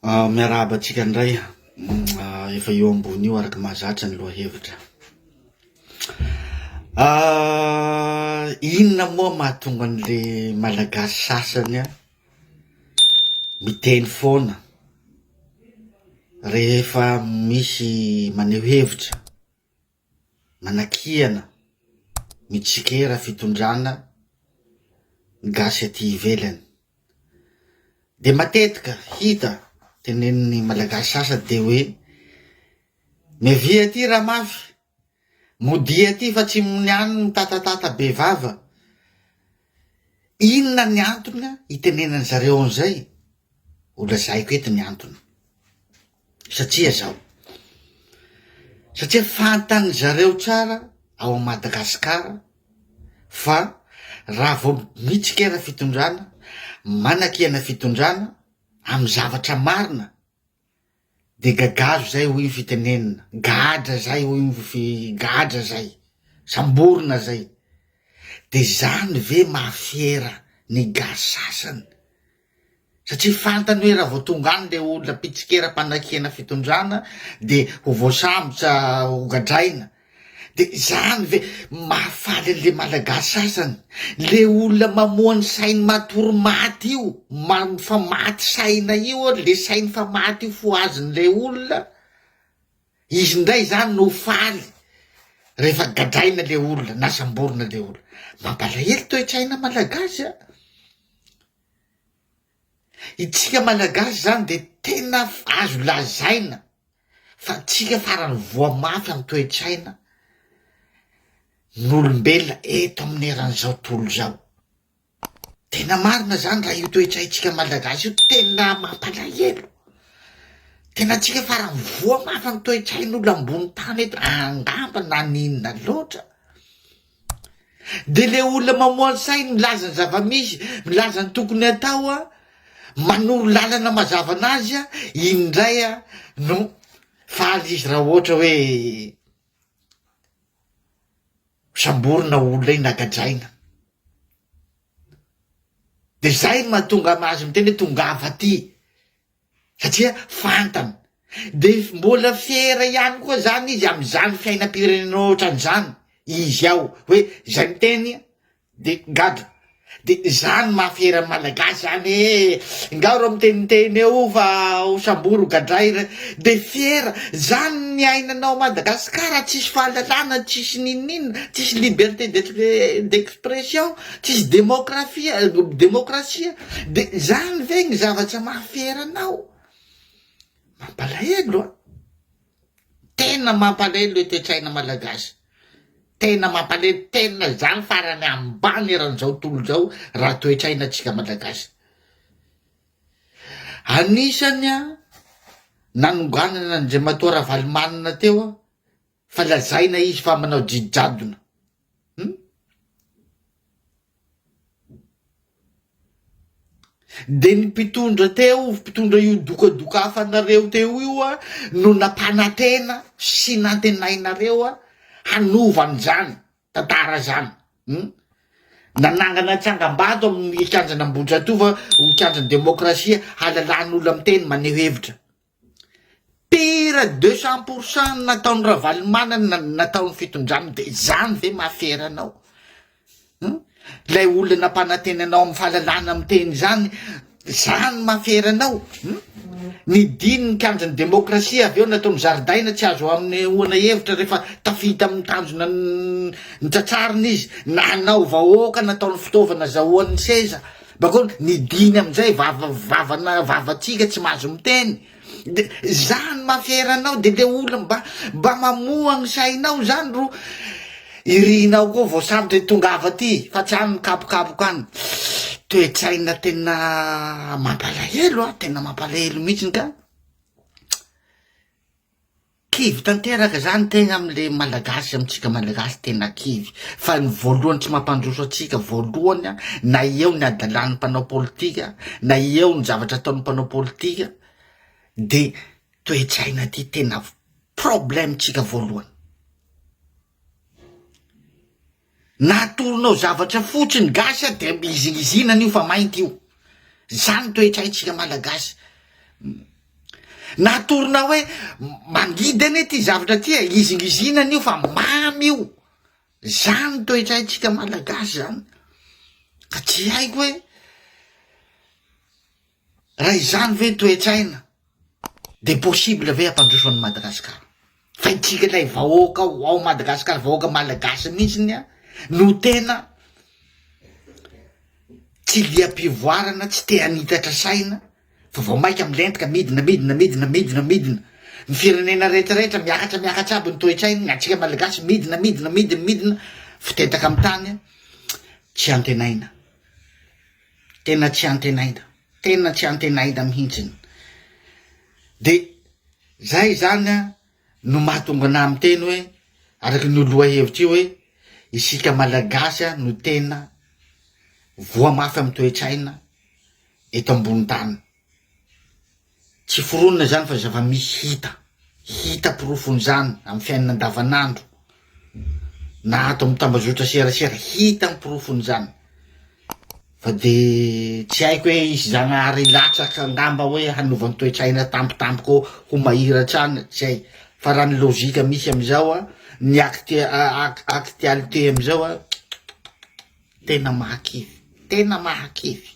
Miarahaba antsika indray, efa eo ambony io araka mahazatra ny lohahevitra. Inona moa mahatonga an'le Malagasy sasany an miteny foana rehefa misy maneho hevitra? Manakiana, mitsikera fitondrana ny gasy aty ivelany. De matetika hita tenenin'ny malagasy sasany de hoe miavia aty raha mafy, modia aty fa tsy ny any mitatatata be vava. Inona ny antony itenenan'ny zareo an'izay? Ho lazaiko eto ny antony. Satria zao, satria fantany zareo tsara ao Madagasikara fa raha vao mitsikera fitondrana, manakiana fitondrana amy zavatra marina de gagazo zay hoy ny fitenenana, gadra zay hoy ny fi- gadra zay, samborina zay, de zany ve maha fiera ny gasy sasany? Satria fantany hoe raha vao tonga any le olona mpitsikera mpanakiana fitondrana de ho voasambotra ho gadraina, de zany ve mahafaly an'le malagasy sasany? Le olona mamoha ny sainy matory maty io, ma- fa maty saina io ary le sainy fa maty io fohazin'le olona, izy ndray zany no faly rehefa gadraina le olona na samborina le olona, mampalahelo toe-tsaina malagasy a! Itsika Malagasy zany de tena azo lazaina fa tsika farany voa mafy amy toe-tsaina n'olombelona eto amin'ny eran'izao tontolo zao, tena marina zany raha io toe-tsaintsika Malagasy io tena mampalahelo, tena tsika farany voa mafy amy toe-tsain'olo ambony tany eto, angamba naninona loatra. De le olona mamoha ny sainy milaza ny zava-misy, milaza ny tokony atao a, manoro lalana mazava anazy a, iny indray a no faly izy raha ohatra hoe samborina olona iny na gadraina. De zay no mahatonga anazy miteny hoe tongava aty. Satria fantany. De mbola fier ihany koa zany izy am'zany fiainam-pirenena ohatran'zany izy ao hoe zay miteny de gadra, de zany maha fier ny malagasy zany e, ngah reo miteniteny eo fa ho sambory ho gadray re, de fier, zany ny iainana ao Madagasikara tsisy fahalalana tsisy n'inon'inona, tsisy liberté d'expression, tsisy demokrafia demokrasia, De zany ve ny zavatra mahafery anao? Mampalahelo an! Tena mampalahelo le toetsaina malagasy, tena mampalahelo, tena zany farany ambany eran'izao tontolo zao raha toetsaina tsika malagasy. Anisany an nanonganana an'Andriamatoa Ravalomanana teo an, fa lazaina izy fa manao didy jadona. Hum? De ny mpitondra teo, mpitondra io dokadokafanareo teo io a, no nampanantena sy nantenainareo a hanova an'izany tantara zany, hum? Nanangana tsangambato amin'ny kianjan'Ambohijatovo ho kianjan'ny demokrasia halalan'olona miteny maneho hevitra. Pire 200% ny nataon'i Ravalomanana ny nataon'ny fitondrana de izany ve maha fier anao? Hum? Ilay olona nampanantena anao amin'ny fahalalana miteny izany, zany maha fier anao? Hum? Nidiny ny kianjan'ny demokrasia avy eo nataony zaridaina tsy azo anehoana hevitra rehefa tafita amin'ny tanjona notsatsarina izy, nanao vahoaka nataony fitaovana azahoany seza. Bakeo nidiny amizay vava vavana vavatsika tsy mahazo miteny de zany maha fier anao de le olona mba mba mamoha ny sainao zany ro irinao koa voasambotra hoe tongava aty fa tsy any mikapokapoka any toetsaina tena mampalahelo a tena mampalahelo mihitsiny ka. Kivy tanteraka zany tegna amle malagasy amitsika malagasy tena kivy fa ny voalohany tsy mampandroso atsika voalohany a na eo ny adalan'ny mpanao politika na eo ny zavatra ataon'ny mpanao politika de toetsaina ty tena problème tsika voalohany na atoronao zavatra fotsiny gasy a de mihizingizinana io fa mainty io zany toetsaintsika malagasy. Natoronao hoe mangidy anie ty zavatra ty e, izingizinana io fa mamy io. Zany toetsaintsika malagasy zany. Ka tsy haiko hoe raha izany ve ny toetsaina de possible ve hampandroso an'i Madagasikara? Fa itsika ilay vahoaka ao Madagasikara, vahoaka malagasy mihitsiny an, no tena tsy liam-pivoarana, tsy te hanitatra saina, fa vao maika milentika, midina, midina, midina, midina, midina. Ny firenena rehetra rehetra miakatra miakatra aby ny toe-tsainy, ny antsika malagasy midina, midina, midina, midina, fitentaka amin'ny tany, tsy antenaina. Tena tsy antenaina, tena tsy antenaina mihintsiny. De zay zany an no mahatonga anah miteny hoe araky ny lohahevitra io hoe isika malagasy an no tena voa mafy amy toe-tsaina eto ambony tany. Tsy foronina izany fa zava-misy hita, hita porofon'izany amin'ny fiainana andavanandro, na ato amin'ny tambazotra serasera, hita ny porofon'izany. Fa de tsy haiko hoe hisy Zagnahary hilatsaka angamba hoe hanova ny toe-tsaina tampotampoka eo ho mahiratra any, tsy hay. Fa raha ny lojika misy amizao an, ny acte- actualité amizao an, tena mahakivy, tena mahakivy.